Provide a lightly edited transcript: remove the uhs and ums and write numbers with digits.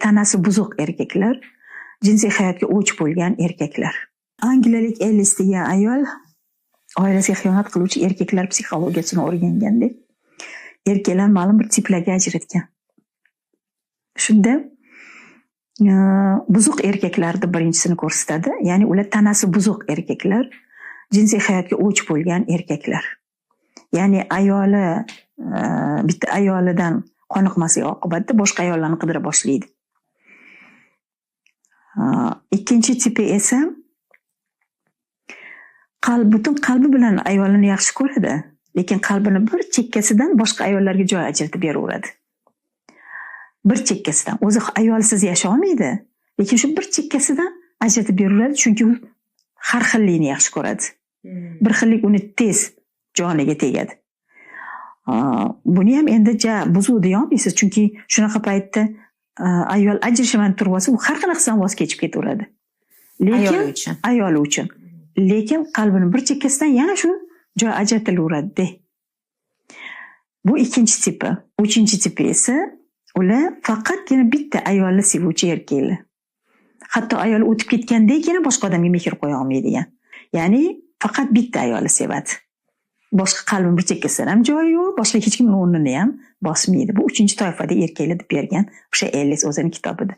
tanasi buzuq erkaklar, jinsiy hayotga o'ch bo'lgan erkaklar. Angliyalik Ellis degan ayol oilasiga xiyonat qiluvchi erkaklar psixologiyasini o'rganganda, erkaklar ma'lum bir tiplarga ajratgan. Shunda buzuq erkaklarni birinchisini ko'rsatadi. Ya'ni ular tanasi buzuq erkaklar, jinsiy hayotga o'ch bo'lgan erkaklar. Ya'ni ayoli bitta ayolidan qoniqmasligi oqibatida boshqa ayollarni qidira boshlaydi. Ikkinchi tipi esa qalb, butun qalbi bilan ayolini yaxshi ko'radi, lekin qalbini bir chekkasidan boshqa ayollarga joy ajratib beraveradi. Bir chekkasidan. O'zi ayolsiz yasha olmaydi, lekin shu bir chekkasidan ajratib beraveradi, chunki u har xillikni yaxshi ko'radi. Bir xillik uni tez joniga tegadi. Buni ham endi ja buzuq deya olmaysiz, chunki shunaqa paytda ayol ajrashaman turib olsa, u har qanaqasidan voz kechib ketaveradi. Lekin Ayoli uchun. Ayoli uchun. Lekin qalbini bir chekkasidan yana shu joy ajratilaveradi. Bu ikkinchi tipi. Uchinchi tipi esa ular faqatgina bitta ayolni sevuvchi erkaklar. Hatto ayol o'tib ketgandan keyin boshqa odamga mehr qo'ya olmaydigan. Ya'ni faqat bitta ayolni sevadi. Boshqa qalbini bir chekkasidan ham joyi yo'q, boshqa hech kimning o'rnini ham bosmaydi. Bu uchinchi toifada erkaklar deb bergan o'sha Ellis o'zini kitobida.